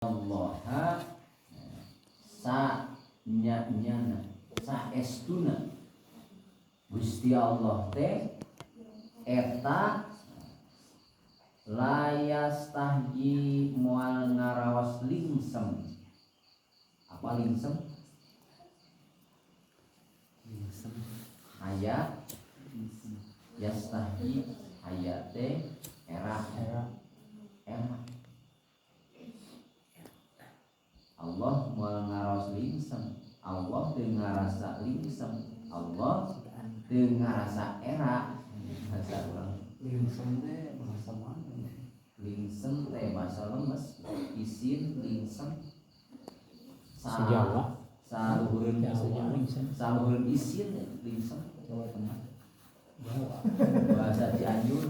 Allah sa nya nyana saestuna Gusti Allah teh eta la yastahyi moal ngaraos lingsem. Apa lingsem? Lingsem. Haya yastahyi, haya teh era, Era. Era. Allah moal ngaraos lingsem, Allah teu ngarasa lingsem, Allah teu ngarasa era. Bahasa urang Lingsem teh bahasa mana? Lingsem teh bahasa lemes, isin lingsem. Sejawa. Saluhureun Jawa lingsem. Saluhureun isin lingsem. Jawa Tengah. Jawa. Bahasa Cianjur.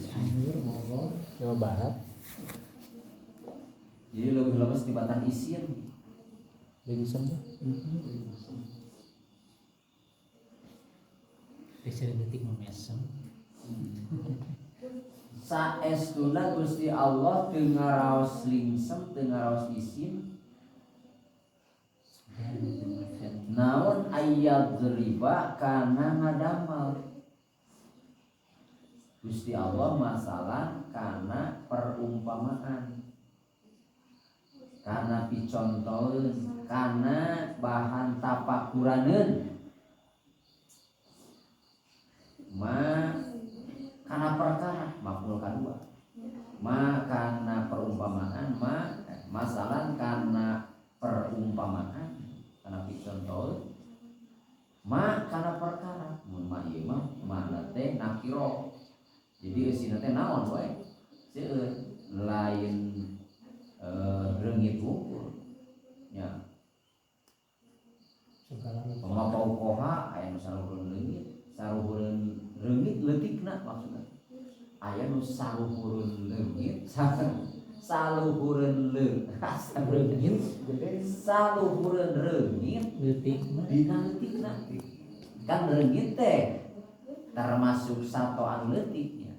Cianjur, Bogor, Jawa Barat. Jadi lebih lemes tibatan isin. Lingsem teh. Lingsem. Bisa detik memesem. Saestuna Gusti Allah teu ngaraos lingsem, teu ngaraos isin. Naon ayyadriba kana ngadamal. Gusti Allah masalah kana perumpamaan, kana picontoeun, kana bahan tapakuraneun, ma kana perkara maf'ul kadua, ma kana perumpamaan, ma masalah kana perumpamaan, kana picontoeun, ma kana perkara. Mun ma ieu mah mana teh nakiro, jadi eusina teh naon wae seueur lain, reungit wungkul nya. Segala rupa. Pama paukoha aya nu saluhureun leungit, saluhureun reungit leutikna maksudna. Aya nu saluhureun leungit, saluhureun reungit gede, saluhureun reungit leutikna, dina leutikna. Kan reungit teh termasuk sato anu leutiknya.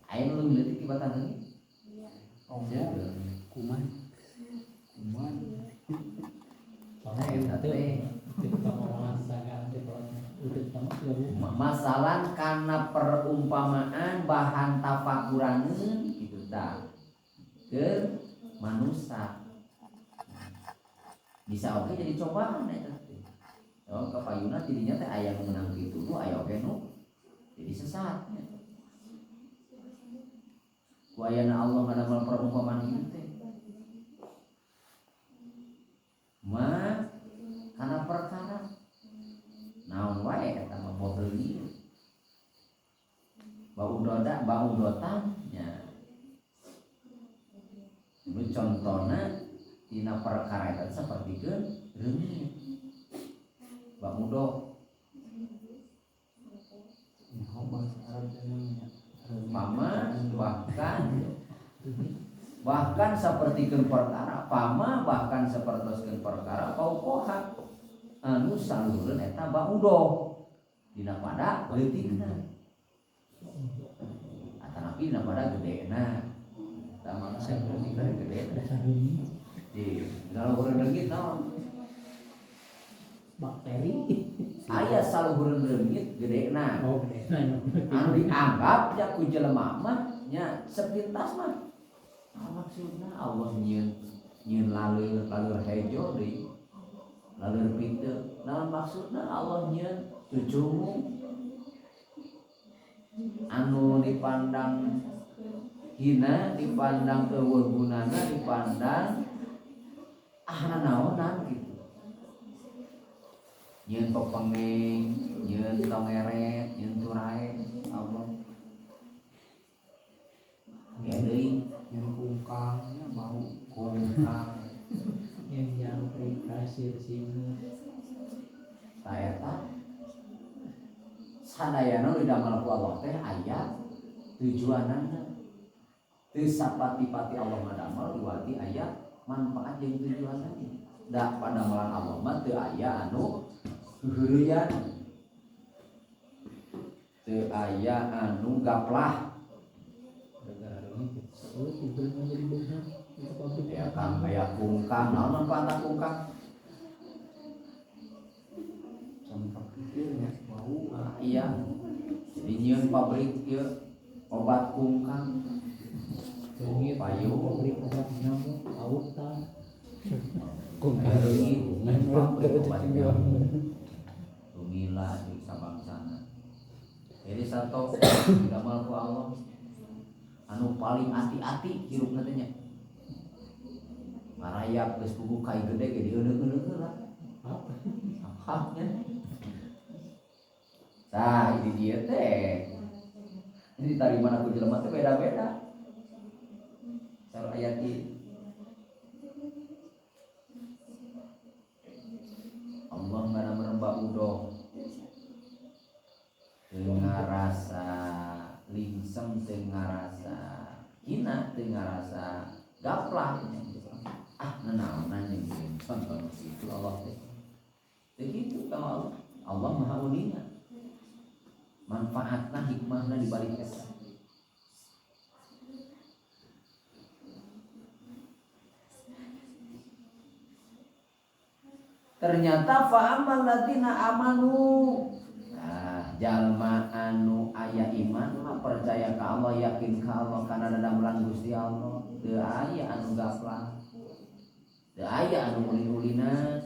Aya nu leuwih leutik tibatan reungit. Oh, kuman. Kuman. Soalnya Eta itu teh. itu pengolah dagang di kolotnya. Udah sama juga, Bu. Masalah karena perumpamaan bahan tafakuraneun gitu tah ke manusia bisa oke jadi cobaan eta teh. Oh, kapayuna tidinya teh aya nu meunang kitu nu aya oge nu jadi sesat nya. Ku ayana Allah ngadamel perumpamaan kitu teh. Ma kana perkara naon wae eta mah bohong. Bau doda, bau dotan nya. Nu contona tina perkara eta sapertikeun reungit. Bau do. Nyaho bahasa Arab teh namanya. Reungit. Pama bahkan sapertikeun perkara, pama bahkan sapertoskeun perkara paukoha anu saluhureun eta baudo dina pada leutikna atanapi dina pada gedena. Eta mah leutikna gedena. Di saluhureun reungit naon? Bakteri. Aya saluhureun reungit gedena. Oh, gedena. Anu dianggap nya ku jelema mah nya sepintas mah. Nah, maksudna Allah nyieun laleur, laleur hejo deui. Laleur piteuk. Naon maksudna Allah nyieun cucungu anu dipandang hina, dipandang eueuh gunana, dipandang ah nanaonan gitu. Nyieun pepengeng, nyieun tongeret, nyieun turae Allah. Ya deui Nyieun kungkang nya bau kungkang. Nyieun jangkrik kasir singa. Ta eta sadayana nu didamel ku Allah teh aya tujuanana. Teu sapati-pati Allah ngadamel iwati aya manfaat jeung tujuanana. Da padamelan Allah mah teu aya anu heureuyaan, teu aya anu gaplah. Gara-gara reungit seueur. Aya kungkang, naon manfaatna kungkang? Campak ieu nya bau. Ah, iya. Jadi nyieun pabrik ieu obat kungkang. Leungit Payu. pabrik obat nyamuk autan. Kungkang. Leungit pabrik obat nyamuk. Tumila di sabangsana. Jadi satu damel ku Allah anu paling ati-ati hirupna teh nya. Marayap geus puguh kai gede ge dieuneuk-euneuk heula. Apa nya? Tah, ini dia teh. Ini diterima ku jelema teh beda-beda. Cara ayat ini Allah ngana merembak udoh teu ngarasa lingsem, teu ngarasa hina, teu ngarasa gaplah. Ah, nanaonan jeung contoh itu Allah teh. Teu kitu ka Allah. Allah Maha Uninga. Manfaatna hikmahna di balik eta. Ternyata fa'amal ladzina amanu. Nah, jalma anu aya iman mah percaya ka Allah, yakin ka Allah kana dadamelan Gusti Allah. Teu aya anu gaflah. Teu aya anu ulin-ulinan.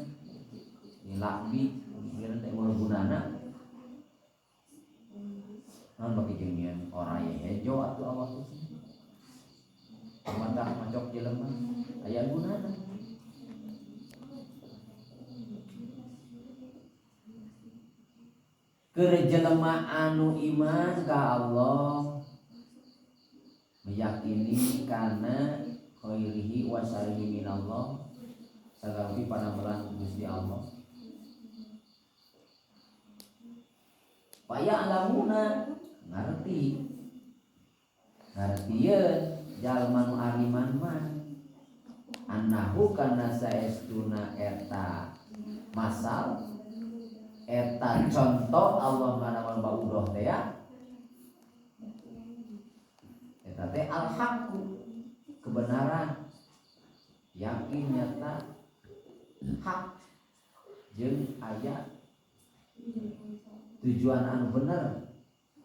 Nilakbi, ulin teh eueuh gunana. Naon bagi jeung nyeun oraya hejo atuh Allah teh. Matak macok jelema aya gunana. Keur jelema anu iman ka Allah meyakini kana khairihi wa syarrihi minallah sagala panamelan Gusti Allah. Paya alamuna ngarti ngartieun jalma nu ariman mah annahu kana saestuna eta masal eta contoh Allah nganawan baudoh teh ya eta teh al-haqqu kebenaran yakin nyata hak jeung aya tujuan anu bener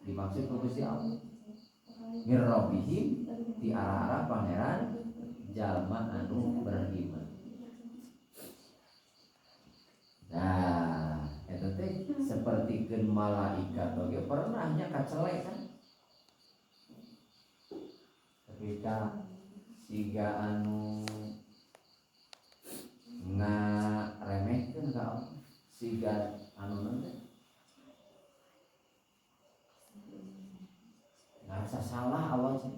dimaksud ku Gusti Allah mirrabihim di arah-arah pangeran jalma anu beriman. Nah, eta teh sapertikeun malaikat oge pernah nya kacele kan. Ketika siga anu ngaremehkeun ka Allah, siga anu naon teh ngarasa salah Allah sih.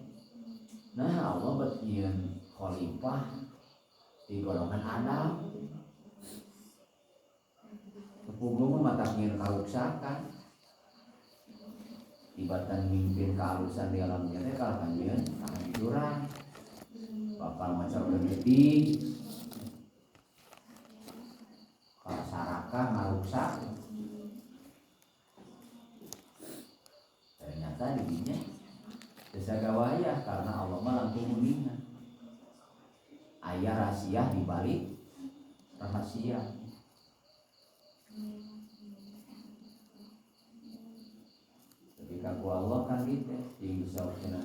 Nah, Allah bet nyieun khalifah di golongan Adam. Kepuguh mah matak nyieun karuksakan. Tibatan mimpin kehalusan di alam dunia teh kalah nyieun kahancuran. Bakal macorkeun getih. Kalah sarakah ngaruksak. Ternyata didinya desa gawayah karena Allah mah langkung uninga. Aya rahasia di balik rahasia. Ketika ku Allah kan dites di saukna.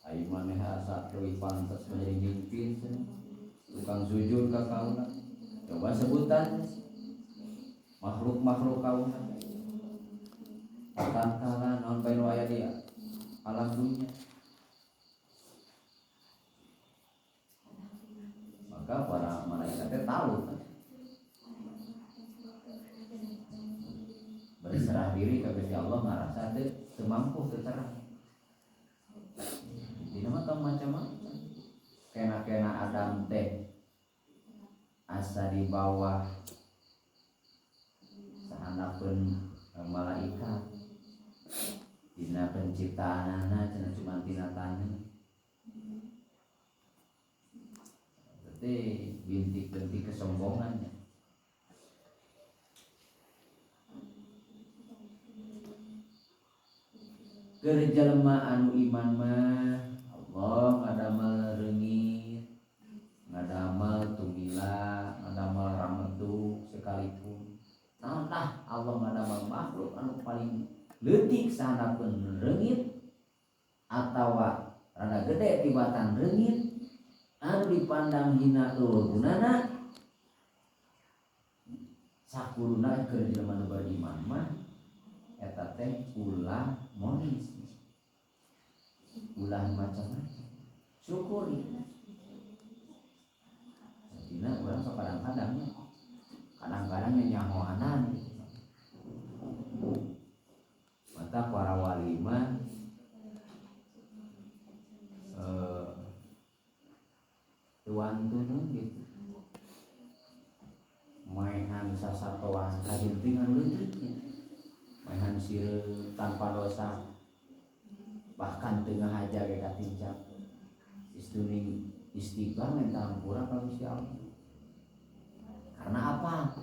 Ayo maneh asa leuwih pantes menjadi mimpin cenah. Tukang sujud ka kaula. Coba sebutan makhluk-makhluk kaula. Tantala naon bae nu aya di alam dunia. Maka para malaikat teh tahu kan? Berserah diri ka Gusti Allah ngarasa teu mampu teu terang. Dina mah tong macam-macam. Kena-kena Adam teh asa di bawah sahandapeun malaikat. Dina penciptaanana cenah cuma tina taneuh. Berarti bintik-bintik kesombongannya. Keur jelema anu iman mah Allah ngadamel reungit sahandapeun reungit atawa rada gede tibatan reungit anu dipandang hina euweuh gunana sakuduna keur jelema nu beriman mah eta teh ulah monis, ulah macam-macam, syukuri. Artinya orang sok kadang-kadang nyahoanan gitu. Mata para wali mah tuan tunun gitu, maehan sasatoan kajentingan leutiknya, maehan sireum tanpa dosa, bahkan tengah aja ge katincak istuning istighfar minta ampura ka Gusti Allah. Karena apa?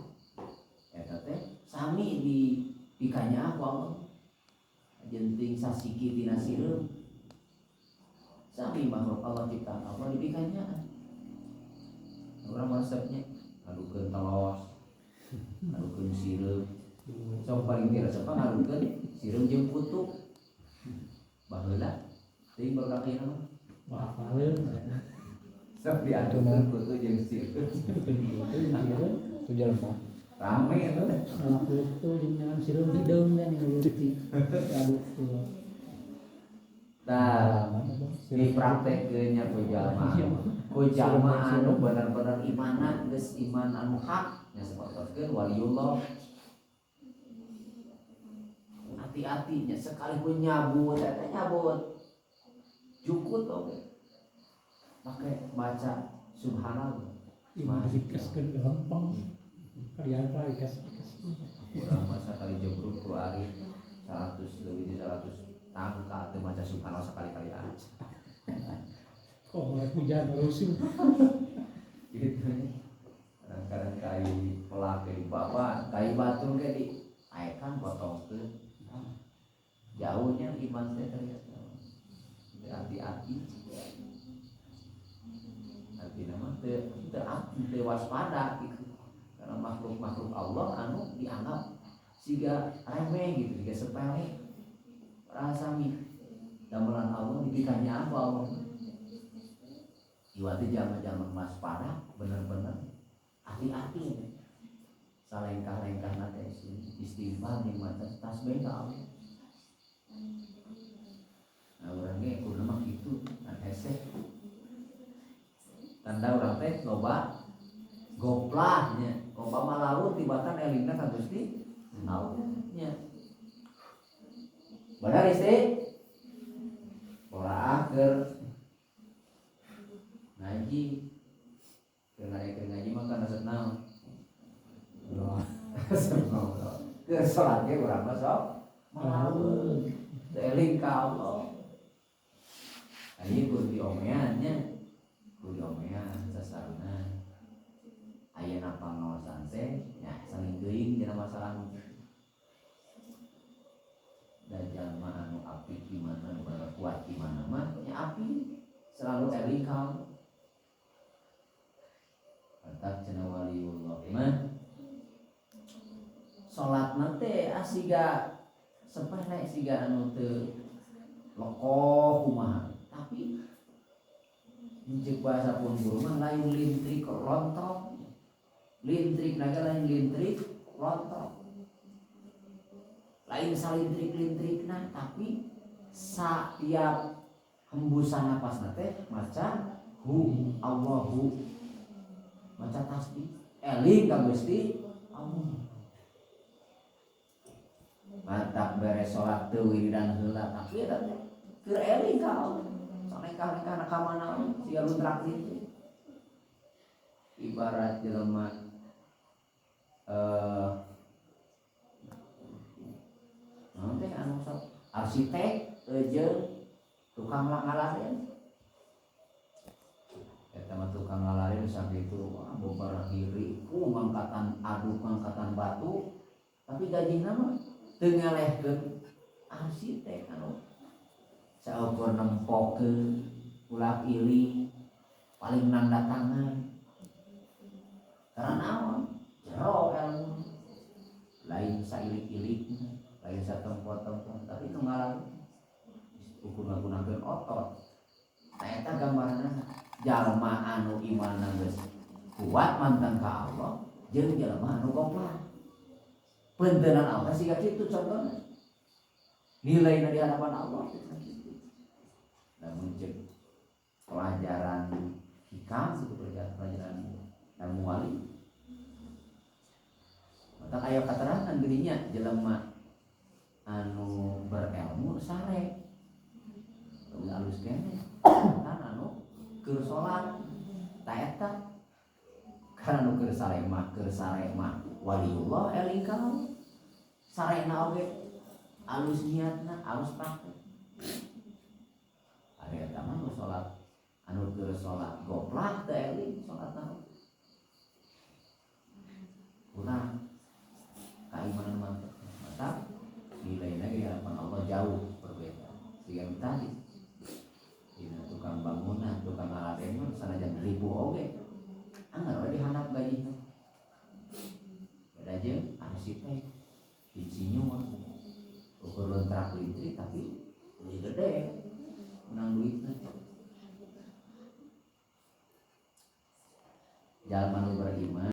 Eta teh sami di pikanya aku Allah jenting sasiki tina sireum, sami makhluk Allah ciptaan Allah dipikanya. Orang resepnya ngadukeun telos, ngadukeun sireum, sok paling teu resep mah ngadukeun sireum jeung kutu. Baheula teuing baru ayeuna mah. Wah, apaleun. Sok diadukeun kutu jeung sireum. Itu jelema. Rame itu. Nah, kutu jeung dengan sireum hideung kan yang leutik. Aduh. Tah, dipraktekkeun nya ku jalma. Ku jalma anu bener-bener imana geus iman anu hak nya sapertoskeun waliullah. Hati-hatinya sekalipun nyabut eta nyabut jukut oge make baca subhanallah. Iman dikaskeun gampang. Kalian apa ikas-ikas. Urang masa kali jebruk ku ari 100 leuwih di 100 tangka teu maca subhanallah sekali-kali aja. Kok mulai hujan rusuh. Gitu. Kadang-kadang kai pelak di bawah, kai batu ge di aekan potongkeun. Jauhnya iman teh ternyata. Hati-hati. Artinya mah teu teu waspada gitu. Karena makhluk-makhluk Allah anu dianggap siga remeh gitu, siga sepele. Rasami damelan Allah dipikanya apa Allah. Iwati zaman-zaman waspada bener-bener hati-hati. Salengkah-lengkah nate istighfar nikmat tasbih ka Allah. Nah urang ge kudu mah kitu kan hese. Tanda urang teh loba goplahnya, loba malalut tibatan elingna ka Gusti Allah nya. Benar istri? Pola keur ngaji. Keur ngaji mah kan resep naon? Resep naon? Keur salat ge urang mah sok malalut. Eling ka Allah. Ayo kudu diomean nya. Kudu diomean sasarna. Ayeuna pangaosan teh nya saling geuing dina masalah nu. Dan jalma anu apik iman anu kuat iman mah nya apik selalu eling ka Allah. Mantak cenah waliullah mah salatna teh asiga sepele siga anu teu lekoh kumaha, tapi ceuk bahasa pun guru mah lain lintrik lontong, lintrik naga lain lintrik lontong, lain salintrik-lintrikna, tapi setiap hembusan napasna teh maca hu Allahu, maca tasbih eling ka Gusti Allah. Matak beres salat teu wiridan heula tapi eta teh keur eling ka Allah. Salengkah-lengkahna ka mana siga luntrak lintrik. Ibarat jelema naon teh anu sok arsitek jeung tukang ngalarin. Eta mah tukang ngalarin sakitu wah bobar hiri ku ngangkatan aduk ngangkatan batu tapi gajihna mah teu ngelehkeun arsitek anu saukur nempokeun ulak iling paling nanda tangan. Karena naon? Jero ilmu. Lain sailik-ilikna, lain Lain satempo-tempo tapi nu ngalaleur ukur ngagunakeun otot. Nah eta gambaranna jalma anu imanna geus kuat mantang ka Allah jeung jalma anu goblok. Pentenan Allah siga kitu contohna. Nilaina di hadapan Allah teh kitu. Lamun cek pelajaran hikam itu pelajaran ilmu wali. Maka aya katerangan geuning nya jelema anu berilmu sare. Teu alus keneh. Kan anu keur salat ta eta. Karena nu keur sare mah waliullah eling ka Allah. Sarena oge alus niatna, alus praktek. Ari eta mah nu salat anu keur salat goplak teu eling salatna. Kurang keimanan mantap. Maka nilainya di hadapan Allah jauh berbeda. Sehingga tadi dina tukang bangunan, tukang ngaladen mah sanajan ribu oge. Anggar we dihandap gajina. Beda jeung arsitek, insinyur, ukur lentrak lintri tapi lebih gede menang duitna. Jalma nu beriman